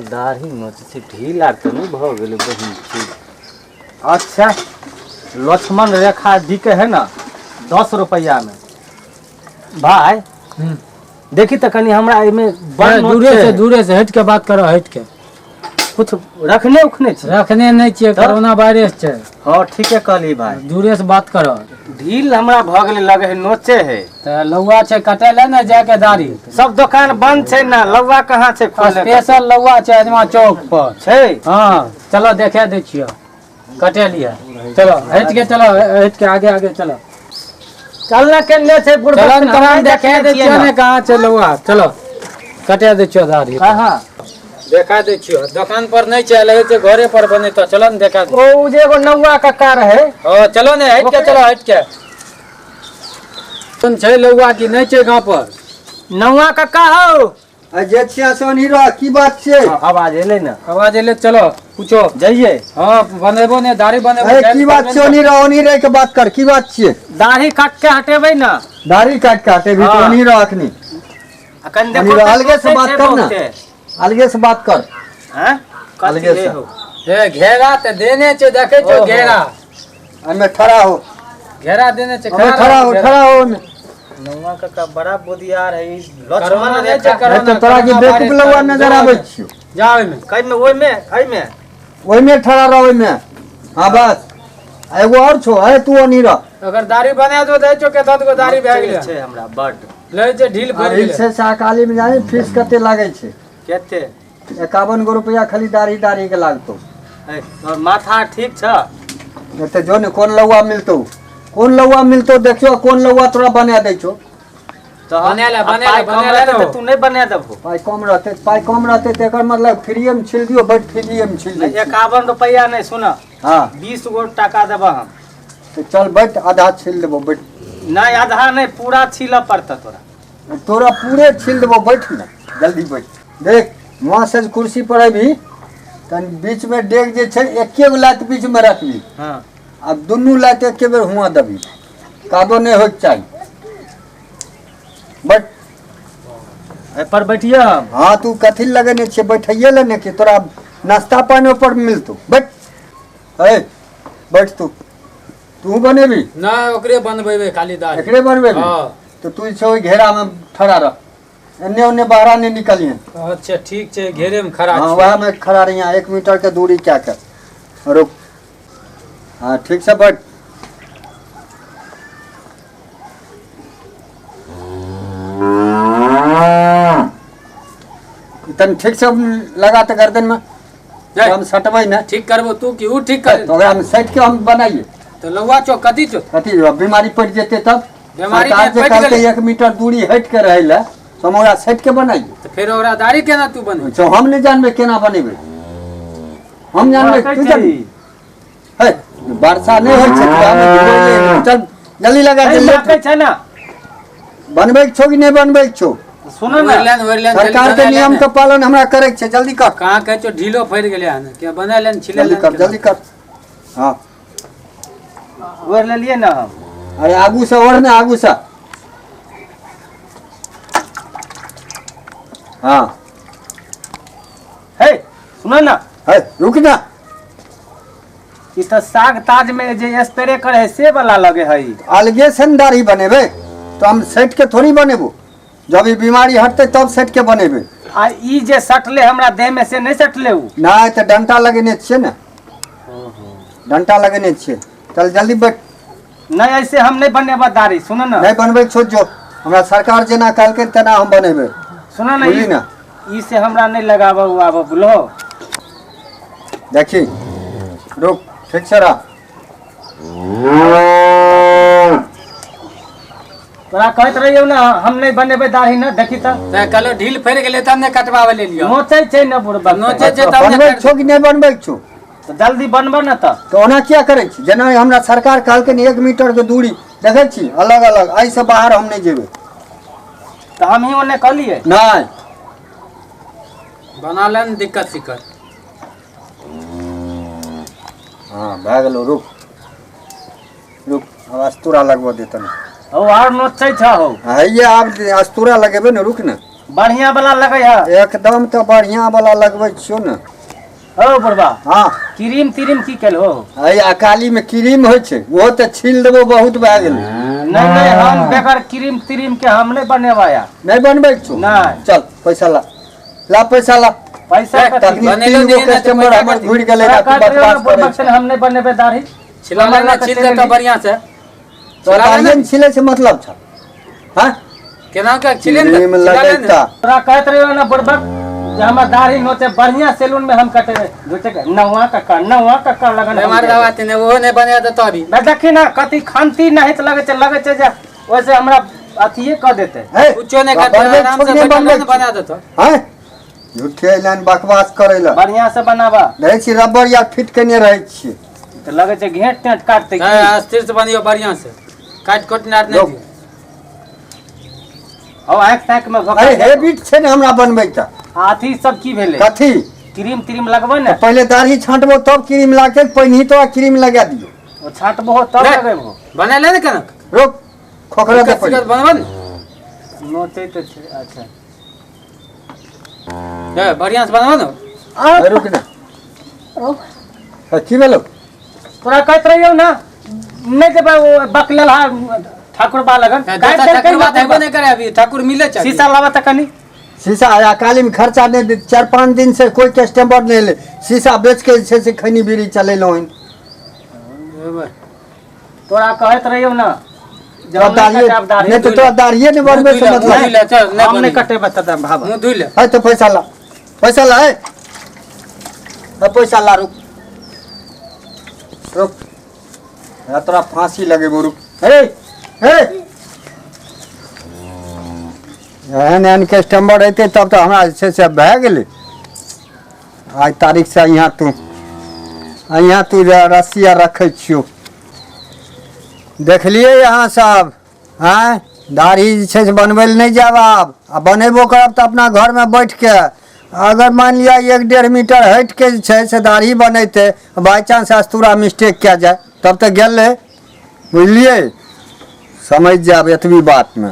दाढ़ी नोचै छै, ढील आर तऽ नहि भऽ गेलै बहिन छी। अच्छा, लक्ष्मण रेखा बिके है ने 10 रुपैआ में। भाई, देखी तऽ कनि हमरा एहिमे बड़ नोच दूरे छै। से, दूरे से हट के बात करो, हट के। कुछ रखने उखने छी? रखने नहीं छियै, तऽ? कोरोना वायरस छै। हँ, ठीके कहली भाई। दूरे से बात करो। ढील हमरा भऽ गेलै, लगे है नोचे है। तऽ लौआ छै कटे ले ने जाके दाढ़ी। सब दोकान बंद छै ने, लौआ कहाँ छै खोलने के? स्पेशल लौआ छै अजमा चौक पर। छै? हाँ, चलो देखे दै छियो, कटे लिअ। चलो हट के, चलो हट के, आगे आगे चलो। चल ना, केने छै बुढ़बा? चलो ने, तोरा देखे दै छियो ने कहाँ छै लौआ। चलो कटे दै छियो दाढ़ी। कहाँ? देखा दै छियो, दोकान पर नहीं छै, लगे छै घरे पर बनेतो। चलो ने देखा दे। ओ जे एगो नौआ कक्का रहे। ओ चलो ने, हट के चलो, हट के। कोन छै लौआ की नहीं छै गाँव पर? नौआ कक्का हो। आ जे छियै से ओनही रह, की बात छियै? आवाज एलै ने? आवाज एलै, चलो पूछो। जइए? हाँ, बनेबो ने दाढ़ी, बनेबो। अरे, की बात छियै? ओनही रह, ओनही रह के बात कर, की बात छियै? दाढ़ी काट के हटेबै ने। दाढ़ी काट के हटेबी तऽ हाँ। ओनही रह अखनी। आ कनि ओनही देखो रह, तऽ अलगे से सोचै बात छै कर ने। बहुते। अलगे से बात कर। हैं? कथी अलगे रे से। हो? ए, घेरा तऽ देने छै, देखै छौ? ओहो। घेरा। एहिमे ठड़ा हो। घेरा देने छै। ओहिमे ठड़ा हो, ठड़ा हो ओहिमे। नौआ कक्का बड़ा बुधियार है ई। कोरोना लक्ष्मण नहि छै, रेखा। कोरोना, नहि तऽ तोरा की कोरोना बेवकूफ वायरस लौआ छै। नजर आबै छियौ? जा ओहिमे। कइमे? ओहिमे, एहिमे? ओहिमे ठड़ा रह, ओहिमे। हाँ, बस। आ एगो आओर छौ है, तू ओनही रह। अगर दाढ़ी बना दो, दै छौ के 10 गो दाढ़ी भए गेलै। छै हमरा बड। लै छै ढील आ पड़ि गेलै। छै शाकाली में जानी फीस कते लागै छै? कते? 51 गो रुपया खाली दाढ़ी दाढ़ी के लागतौ। ए, तोहर माथा ठीक छ? नहि तऽ जो ने, कोन लौआ मिलतौ, कोन लौआ मिलतौ, देखियो कोन लौआ तोरा बना दै छौ। तऽ बना ले, आ बना ले, पाइ कम बना ले रहतै ने। तऽ तू नहि बना देबहो? पाइ कम रहतै, पाइ कम रहतै तऽ एकर मतलब फ्रीए मे छिल दियौ? बैठ, फ्रीए मे छिल दै छी। 51 रुपैआ नहि, सुन। हाँ। 20 गो टाका देबह हम। तऽ चल बैठ, आधा छिल देबो, बैठ। नहि, आधा नहि, पूरा छीलऽ पड़तै तोरा। तोरा पूरे छिल देबो, बैठ ने, जल्दी बैठ। देख, वहाँ से जे कुर्सी पर अबी तहन बीच में डेग जे छै, एके गो लात बीच में रखबी। हाँ। आ दुनू लात एके बेर हुआं देबी, कादो नहि होइके चाही। बैठ। एहि पर बैठिए हम? हाँ, तू कथी लए लगेने छियै? बैठैये लए ने कि तोरा नाश्ता पानी पर मिलतौ? बैठ, ए बैठ। तू तू बनेबी? नहि, ओकरे बनबेबै खाली दाढ़ी। एकरे बनबेबी? हाँ। तऽ तू जे छै ओहि घेरामे ठड़ा रह, एन्ने ओन्ने बहरा नहि निकलिहे। अच्छा, ठीक छै, घेरे में खड़ा हाँ। छी। वएह में खड़ा रहिया, 1 मीटर के दूरी क्या कर, रुक। हाँ, ठीक से बैठ। तनी ठीक से लगा तऽ गर्दन में। जाय। हम सटबै ने। ठीक करबो तू कि ऊ ठीक कर? तऽ ओकरा में सटि के हम बनाइए। तऽ लौआ छौ, कथी छौ? कथी, बीमारी पड़ि जेतै तब? बीमारी सरकार जे पड़ि कहलकै गेलै। 1 मीटर दूरी हटि के रहै लए, तऽ हम ओकरा सटि के बनाइए। तऽ फेर ओकरा दाढ़ी केना तू बने? तो हम नहि जानबै केना बनेबै, हम जानबै, तू जानबी? हे, वर्षा नहि होइ छै, तू आबै छी, चल जल्दी लगा दे। माकै छै ने। बनबै के छौ कि नहि बनबै के छौ? सुनो ने। ओढ़ लेन, सरकार के नियम के पालन हमरा करे के छै, जल्दी कर। कहाँ कहै छौ, ढीलो फड़ि गेलै हन के बना लेन, छिले जल्दी लेन। कर, जल्दी कर। हाँ। ओढ़ लेलियै ने हम। अरे, आगू से ओढ़ ने, आगू से। हाँ। हे, सुनो ने। है, रुक ना। ई तऽ साग ताज में जे स्प्रे करे है से वाला लगे है ई। अलगे से ने दाढ़ी बनेबै तो हम सटि के थोड़ी बनेबो। जब ई बीमारी हटतै तब सटि के बनेबै। आ ई जे सटले हमरा देह में से नहि सटले उ? नहि तऽ डंटा लगेने छियै ने, डंटा लगेने छियै। चल, जल्दी बैठ। नहि, ऐसे हम नहि बनेबऽ दाढ़ी, सुनो ने। नहि बनबै के छौ, जो। हमरा सरकार जेना कहलकै तेना हम बनेबै। सुनो ने। बुझली ने? ई से हमरा नहि लगाबऽ उगाबऽ, बुझलो? देखी, रुक, ठीक छै, रह। तोरा कहैत रहियौ ने, हम नहि बनेबै दाढ़ी ने, देखी तऽ। तऽ कहलो ढील फड़ि गेलै तब ने कटवाबै लेलियो। नोचै छै ने बुढ़बा। नोचै छै तब ने। बनबै के छौ कि नहि बनबै के छौ? तऽ जल्दी बनबऽ ने तऽ। तऽ ओना किया करै छी? जेना हमरा सरकार कहलकै ने 1 मीटर के दूरी, देखै छी, अलग अलग, एहिसँ बाहर हम नहि जेबै। तऽ हमही ओने कहलियै। नहि। बना ले ने, दिक्कत सिक्कत। हाँ, भए गेलौ। रुक रुक, आब अस्तूरा लगबऽ दे तनी। हौ, आर नोचै छ हौ। हैया, आब अस्तूरा लगेबै ने, रुक ने। बढ़िया वाला लगे है। एकदम तऽ बढ़िया वाला लगबै छियौ ने। हो बुढ़बा। हाँ। क्रीम तिरीम की केल हो? अरे अकाली में क्रीम होइ छै, ओहो तऽ छील देबो बहुत भए गेलै। नहीं नहीं, हम बेगर क्रीम तिरीम के हम नहीं बनेबाया। नहीं बनबै छौ? नहीं। चल पैसा ला, ला पैसा ला। पैसा कथी? तखनी बनेलो तीन गो नहीं ने तऽ कस्टमर पैसा हमर कथी? घुरि गेलै तोरा तू कहैत रहियौ बकवास ने बुढ़बा करै छलै, हम नहीं बनेबै दाढ़ी। छिला हमरा ने, छिल देतौ बढ़िया से। तोरा दाढ़िए ने छिलै छै मतलब छौ? हाँ? केना के छिले ने? क्रीम छिला ले ने। लगैता। तोरा कहैत रहियौ ने बुढ़बा जे हमर दाढ़ी नोचे बढ़िया सैलून में हम कटेबै। झूठे के नौआ कक्का, नौआ कक्का लगन हम बेमार जेबै। दवा ते ने ओहो नहि बना देतौ अभी। मैं देखी ना कथी खांती नहीं तऽ लगै छै, लगै छै जे ओइसे हमरा अथिये कऽ देतै। हे, कुछो नहि करतै, बनबै आराम से छौ कि नहि बैठल बनबै ने बना देतौ। हैं? झूठे अइलन बकवास करै लए। बढ़िया से बनाबा। रहै छी रबड़ या फिट केने रहै छियै। तऽ लगै छै घेंट तेंट काटतै की? नहि, स्थिर से बनियौ बढ़िया से, काटि कोटि आर नहि यौ। दियौ। हौ, आँखि ताँखि में भोका अरे जायत। हेबिट छै ने हमरा बनबै के। आ अथी सब की भेलै? कथी? क्रीम त्रीम लगबै ने? पहिले दाढ़ी छाँटबो तब क्रीम लागतै, पहिनही तोरा क्रीम लगा दियौ। ओ छाँटबहो तब नहि। लगेबहो। बनेले ने केना? रोक, खोखरा दे पहिले। बनबऽ ने। नोचै तऽ छै। अच्छा हे, बढ़िया से बनबऽ ने। अरे रुक ने। हे, की भेलौ? तोरा कहैत रहियौ ने नहि जेबै ओ बकलेलहा ठाकुर बा लगन। हे, काटि जतऽ देलकै ठाकुर बात ने। हेबो नहि करे अभी, ठाकुर मिले छै अभी। शीशा लाबऽ तऽ कनि। शीशा आ काली में खर्चा नहीं दे, 4-5 दिन से कोई कस्टमर नहीं ले, शीशा बेच के जे छै से खैनी बीड़ी चलेलहुँ हन। तोरा कहैत रहियौ ने जे तोरा हम नहि दाढ़िए कटायब दाढ़ी। नहि तऽ तोरा दाढ़िए नहि बनबै से मुँह मतलब। धुइ ले, चल, नहि हम नहि बनेबै। कटेबै तऽ भाबा। मुँह धुइ ले। है तऽ पैसा ला, पैसा ला, है। है पैसा ला, रुक रुक, है तोरा फांसी लगेबो, रुक। हे हे, एहन एहन कस्टमर अयतै तब तऽ हमरा जे छै से भए गेलै। आइ तारीख से यहाँ तू, यहाँ तू रस्सी आर रखै छियौ। देखलियै अहाँ सब? आँय, दाढ़ी जे छै से बनबै लए नहि जायब आब, आ बनेबो करब तऽ अपना घरमे बैठ के। अगर मानि लिअ 1-1.5 मीटर हटि के जे छै से दाढ़ी बनेतै, बाइ चांस अस्तूरा मिस्टेक कए जाय तब तऽ गेलै, बुझलियै? समझ जायब एतबी बातमे।